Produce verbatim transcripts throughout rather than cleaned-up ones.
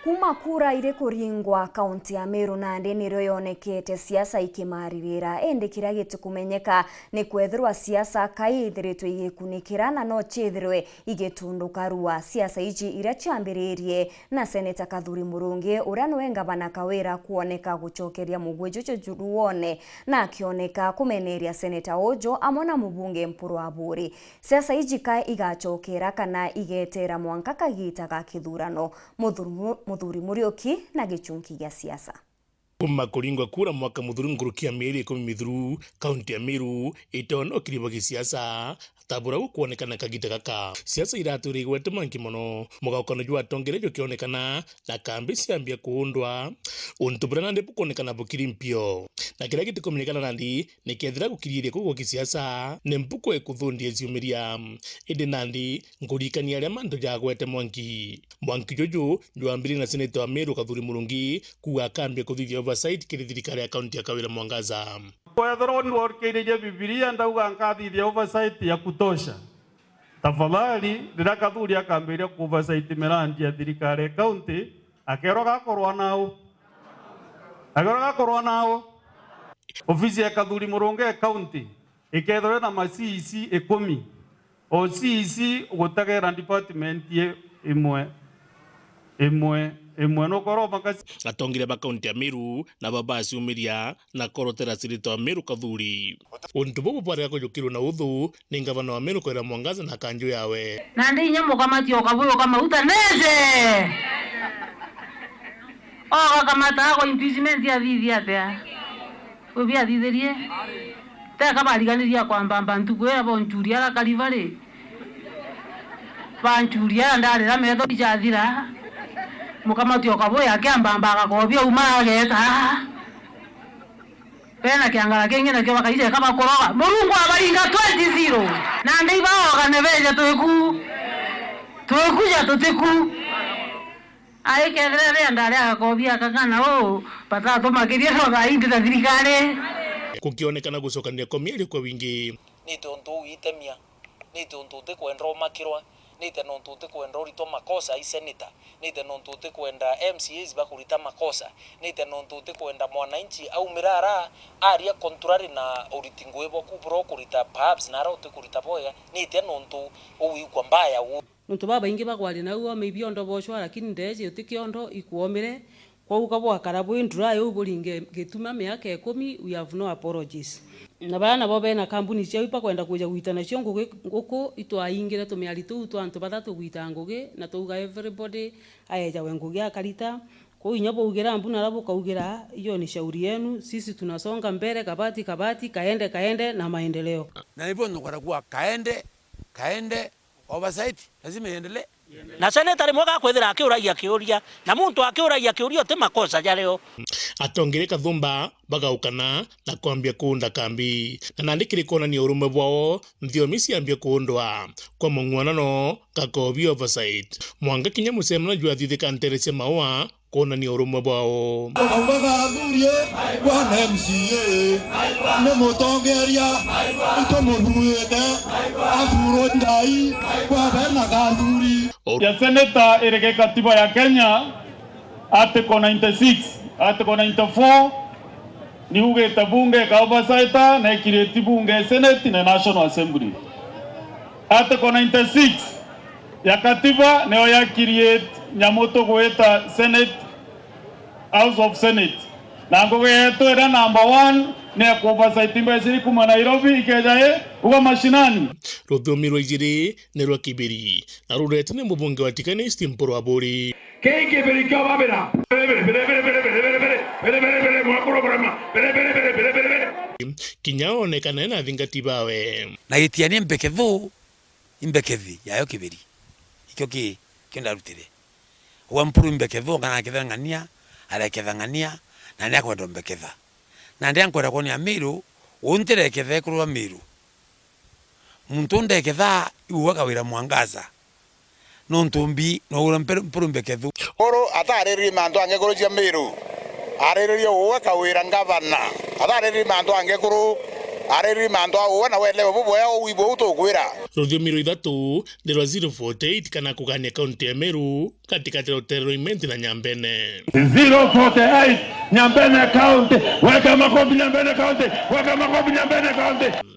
Kuuma kura iri kuringwa, kaunti ya Meru nandi nirio yonekete siasa ikimaririra, indi kiria gitikumenyeka ni kwethirwa siasa kai ithiritwe igikunikira na no ciithirwe igitunduka rua. Siasa iji iria ciambiririe na Seneta Kathuri Murungi, uria niwe ngavana Kawira, kwoneka gucokeria mugwi juju ruone na akioneka kumeneria seneta uju amwe na mubunge Mpuru Aburi. Siasa iji ka igacokera kana igeetera mwanka kagiita ga kithurano? Muthuri, Muthuri Muriuki na gichunki gia siasa. Kuuma kuringwa kura mwaka muthuru nkuruki ya mieri ikumi mithiru, kaunti ya Meru itoona ukiri bwa gisiasa ta buria gukwonekana kagiita gaka. Siasa iratwire igwete mwanki mono, mugaukano jwa atongeria jukionekana na kambi ciambia kuundwa, untu buria nandi bukwonekana bukiri mpio. Na kiria gitikumenyekana nandi ni kethira gukiriirie kuu gwa gisiasa ni mpuku ikuthundia ciumiria. Indi nandi nkuririkania aria mantu jagwete mwanki. Mwanki juju jwambirie na seneta wa Meru Kathuri Murungi kuuga akambia kuthithia oversight kiri thirikari ya kaunti ya Kawira Mwangaza. Kwethirwa ni worikiiririe Bibilia, ndauga nkathithia oversight ya kutosha. Tafadhali, riria Kathuri akambiria ku oversight mirandi ya thirikari ya kaunti, akerwa gakorwa nau. Akerwa gakorwa nau. Ofisi ya Kathuri Murungi ya kaunti ikethirwa na ma C E C ikumi. O C E C gutegera department ye imwe, imwe, imwe. Nukorwa makasi. Atongeria ba kaunti ya Meru nabo baciumiria na korotera seneta wa Meru Kathuri. Untu bubu bwarega kujukirwa na uthu ni ngavana wa Meru Kawira Mwangaza na kanju yawe. Nandi inya mukamati o Kabuyu ka mauta neze. O gakamata ago impeachment athithia atia? Ubi athithirie. Teka bariganiria kwambamba ntuku iria bonchuria ara Kalivari. Banchuria ara ndarira metho ijathira. Mukamati o Kabuyu akiambamba agakobia uma ageta. Bena kiangara kingi nakio bakaija eka bakuroga. Murungu abaringa twenty zero. Nandi ibaogane beje twiku. Twikuja tutiku. Aikethira rienda ria gakobi akang'ana uu, batatuma kiria no thaa ii ndi na thirikari. Gukionekana gucokanira kwa miario kwa wingi. Nite untu uu itemia, nite untu utikwenda umakirwa, nite nontu utikwenda uritwa makosa i senator, nite nontu utikwenda M C As bakurita makosa, nite nontu utikwenda mwananchi aumira ara aria contrary na uriti ngugi bwaku buria ukurita, perhaps nara utikurita bwega, nite nontu uu ikwa mbaya uu. Nontu babaingi bagwaria nau o maybe ondo bocwa, lakini ndeeji uti kiondo ikwomire. Kwou ka bwakara bwi ndura iu buringe gituma miaka ikumi, we have no apologies. Na baria nabo bena kambuni ciao ibakwenda kwija gwita nacio ngugi, nguku itwaingire tumiari tuu twa antu bathatu gwita ngugi, na twauga everybody aejawe ngugi akarita. Kwou inya baugira mbu nara bukaugira, hiyo ni shauri yenu, sisi tunasonga mbele, kabati, kabati, kaende, kaende na maendeleo. Na nibwo nukara kuwa kaende, kaende, oversight lazima iendelee. Na seneta rimwe gakwithira akiuragia kiuria, na muntu akiuragia kiuria uti makosa jario. Atongeria Kathumba bagaukana na kwambia kuunda kambi, na nandi kiri kwonania urumwe bwao, nthiomi ciambia kuundwa. Kwa mung'uanano, Gakobi oversight. Mwanka kinya mucemanio jwathithika ntere cia Maua, kwonania urumwe bwao. Bau bagathurie bwana M C A ni mutongeria, itumuthuite, athurwe Ngai, bwabe na gathuri. Ya seneta iri gikatiba ya Kenya, article ninety-six, article ninety-four, niugite bunge ika oversight na ikiriti bunge, senate na National Assembly. Article ninety-six ya katiba niyo ya create nyamu tugwita Senate, House of Senate. Na ngugi yetu iria number one ni ya ku oversight mbeca iri kuma Nairobi ikeja i uga mashinani. Ruthiomi rwa ijiri ni rwa Kibiri, na rureti ni mubunge wa Tigania East Mpuru Aburi. Kii kibiri kio babira. Bere, bere, bere, mwakuru burema. Bere, bere, bere, bere, bere, bere. Kinya onekana na athingati bawe. Na gitiania mbeke thu, imbekethi yayo kibiri. Ikio ki, kio ndarutire. Uga Mpuru imbeke thu, kana akethang'ania, arekethang'ania, na ni akwenda mbeketha. Na ndi ankwenda kwonia Miru, untireketha ekuru wa Miru. Muntu ndeketha iwe Kawira Mwangaza. Nontu mbi, no ura Mpuru, Mpuru mbeke thu. Uru atariririe mantu angi kuru cia Miru. Ariririe uwe Kawira ngavana. Atariririe mantu angi kuru. Ariririe mantu a uwe na welewe bubwea uu ibwe uu tukwira. Ruthiumi rwa ithatu ni rwa zero forty eight kana kugania kaunti ya Meru katikati ya rutere rwa Imenti na Nyambene. Zero forty eight, Nyambene County, weka makofi Nyambene County, weka makofi Nyambene County.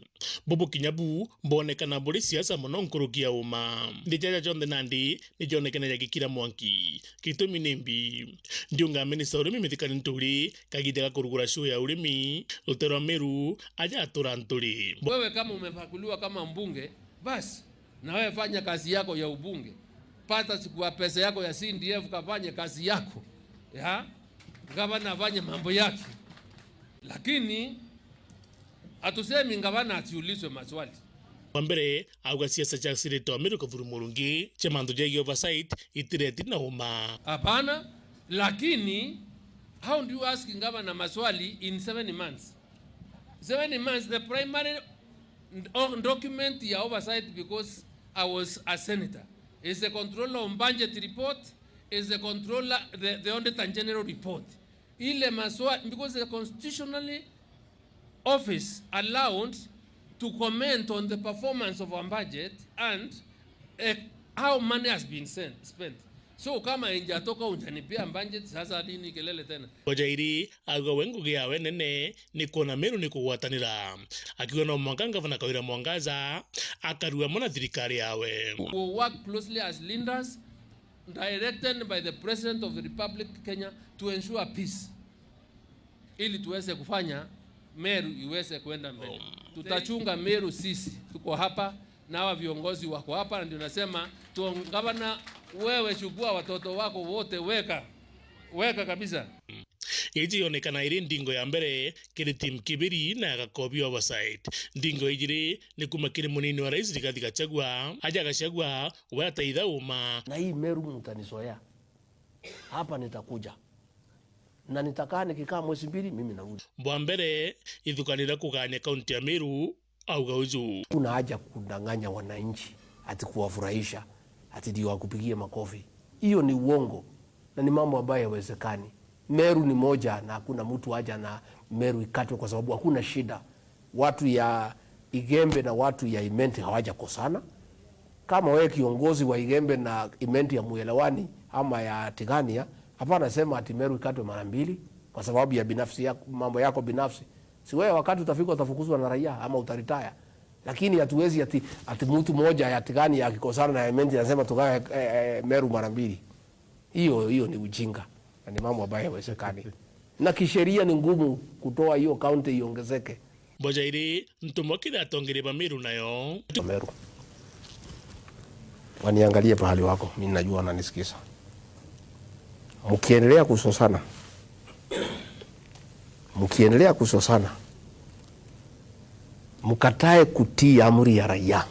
Bubu kinya bu bwonekana buri siasa mono nkuruki ya uma. Nthi jaja jonthe nandi ni jonekene jagikira mwanki. Gitumi ni mbi. Ndiunga minista urimi Mithika Linturi kagiita ga kurugura show ya urimi, rutere rwa Meru, aja atura nturi. Wewe kama umepakuliwa kama mbunge, basi na wewe fanya kazi yako ya ubunge, pata siku ya pesa yako ya C D F, kafanye kazi yako ya gavana, afanye mambo yake, lakini hatusemi gavana asiulizwe maswali. Wa mbere, auga siasa cia Seneta wa Meru Kavuru Murungi cia mantu jegie oversight itireti na uma. Hapana, lakini how do you ask governor maswali in seven months? Seven months, the primary o- document ya oversight, because I was a senator, is the controller of budget report, is the controller, the, the auditor general report. Ile maswali, because the constitutionally office allowed to comment on the performance of our budget and eh, how money has been sent, spent. So kama injatoka unjanipia budget, sasa nini kelele tena? Bojairi auga we ngugi yawe nene ni kwona Meru ni kugwatanira, akiuga no mwanka ngavana Kawira Mwangaza akarua amwe na thirikari yawe. We will work closely as leaders directed by the President of the Republic Kenya to ensure peace, ili tuweze kufanya Meru iweze kuenda mbele. Tutachunga Meru sisi, tuko hapa na hawa viongozi wako hapa, na ndio nasema tu, gavana, wewe chukua watoto wako wote, weka weka kabisa. Iji yonekana iri ndingo ya mbere kiri team Kibiri na ya Gakobi Oversight. Ndingo iji ri ni kuma kiri munini wa rais Rigathi Gachagua, aja Gachagua we ataitha uma. Na hii Meru mtanizoea. Hapa nitakuja. Na nitakaa nikikaa mwezi mbili, mimi narudi. Bwa mbere, ithukanira kugania kaunti ya Meru, auga uju. Hakuna haja kudanganya wananchi ati kuwafurahisha ati ndio wakupigie makofi. Hiyo ni uongo na ni mambo ambayo haiwezekani. Meru ni moja na hakuna mtu haja na Meru ikatwe kwa sababu hakuna shida. Watu ya Igembe na watu ya Imenti hawajakosana. Kama wewe kiongozi wa Igembe na Imenti ya muelewani ama ya Tigania, hapana sema ati Meru ikatwe mara mbili kwa sababu ya binafsi yako, mambo yako binafsi. Si wewe wakati utafika utafukuzwa na raia ama utaretire. Lakini hatuwezi ati, ati mtu mmoja ya Tigania akikosana na Imenti anasema tugawe eh, eh, Meru mara mbili. Hiyo hiyo ni ujinga na ni mambo ambayo haiwezekani. Na kisheria ni ngumu kutoa hiyo county iongezeke. Mboja iri ntumwa kiri atongeria ba Meru nayo. Meru. Waniangalie pahali wako, mimi najua wananisikiza. Mkiendelea kusosana, mkiendelea kusosana, mkatae kutii amri ya raia.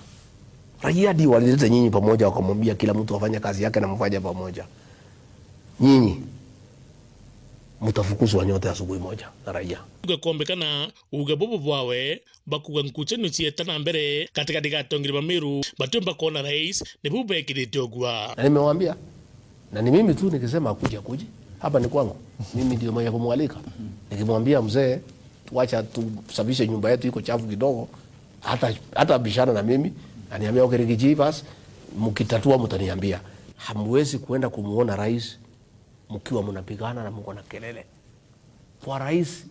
Raia ndio walileta nyinyi pamoja, wakamwambia kila mtu afanye kazi yake na mfanye pamoja. Nyinyi mtafukuzwa nyote asubuhi moja na raia. Ugakombekana uga bubu bwawe bakuga nkuchanio cieta na mbere katikati ga atongeria ba Meru batiumba kwona rais nibu bekirite ugua. Na nimewaambia, na ni mimi tu nikisema akuje, akuje. Hapa ni kwangu. Mimi ndio mwenye kumwalika. Nikimwambia mzee, wacha tusafishe nyumba yetu, iko chafu kidogo, hata hata bishana na mimi, aniambia, "Okay, Rigiji, basi mkitatua mtaniambia." Hamwezi kuenda kumuona rais mkiwa mnapigana na mko na kelele. Kwa rais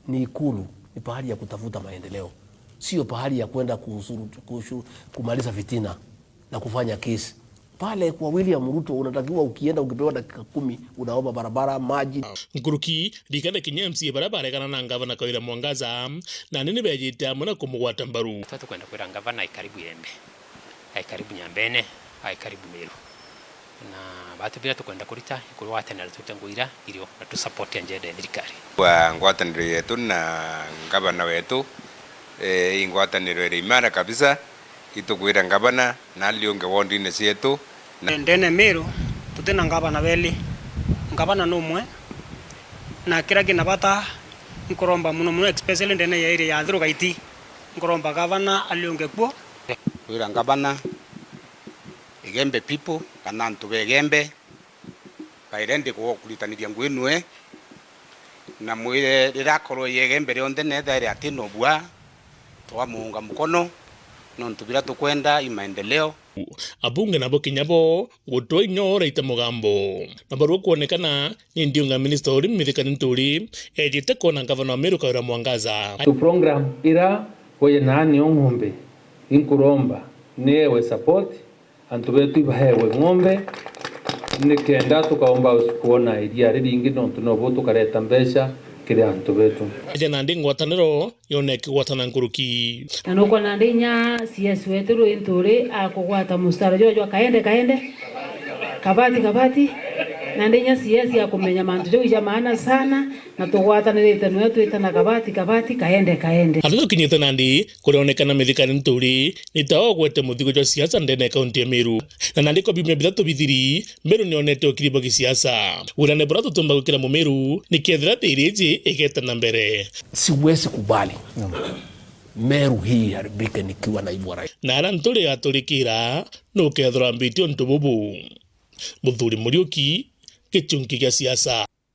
ni Ikulu, ni pahali ya kutafuta maendeleo, sio pahali ya kwenda kushuru, kushuru, kumaliza fitina na kufanya kesi. Pale kwa William Ruto unatakiwa ukienda ukipewa dakika kumi unaomba barabara, maji. Nkuruki, ririkana kinya M C A baria baregana na ngavana Kawira Mwangaza, nandi ni bejite amwe na kumugwata mbaru. Tuba tukwenda kwira ngavana ai karibu Igembe, ai karibu Nyambene, ai karibu Meru. Na batu biria tukwenda kurita ikurwatanira tute nguira irio na tu support agenda ya thirikari. Kwa ngwataniro yetu na ngavana wetu, eh, i ngwataniro iri imara kabisa. Itukwira ngavana na ali ungi wondine cietu. Na ndene Meru tutina ngavana beli, ngavana numwe, na kiria kina bata nkuromba muno muno, especially ndene ya area ya Athiru Gaiti, nkuromba ngavana ali ungi kuo. Kwira ngavana, Igembe people, kana antu ba Igembe, baire ndi ku-, kuritaniria ngugi nwe, na mwire riria akorwo Igembe rionthe neethaire atina ubua, twamuunga mukono, Nontu biria tukwenda i maendeleo. Abunge nabo kinya bo gutwa inya uraite mugambo. Na barua kwonekana ni ndiunga minista uri Mithika Linturi ejite kwona ngavana wa Meru Kawira Mwangaza. Tu program ira weje naani o ng'ombe, inkuromba niewe support, antu betu ibahewe ng'ombe, nikenda tukaomba kwona iria riringi, nontu nobo tukareta mbeca kiri antu betu. Aja nandi ngwataniro yone ikigwatana nkuruki. Na nukwona ndi inya C S wetu Linturi akugwata mustari jwa jwa kaende kaende, kabati kabati, na ndi inya C S akumenya mantu jau ja maana sana, na tugwatanirite nwe twitana kabati kabati, kaende kaende. Aria tukinyite nandi, kurionekana Mithika Linturi ni ta ogwete muthigo jwa siasa ndene ya kaunti ya Meru. Na nandi kwa biumia bithatu bithiri, Meru nionete ukiri bwa gisiasa. Wirane buria tutumba gwikira Mumeru, nikethira thiri iji igeta na mbere. Siwezi kubali Meru hii iharibike nikiwa naibu wa rais. Na aria Nturi aturikira, nukethirwa ambiti untu bubu. Muthuri Muriuki, Gichunki gia siasa.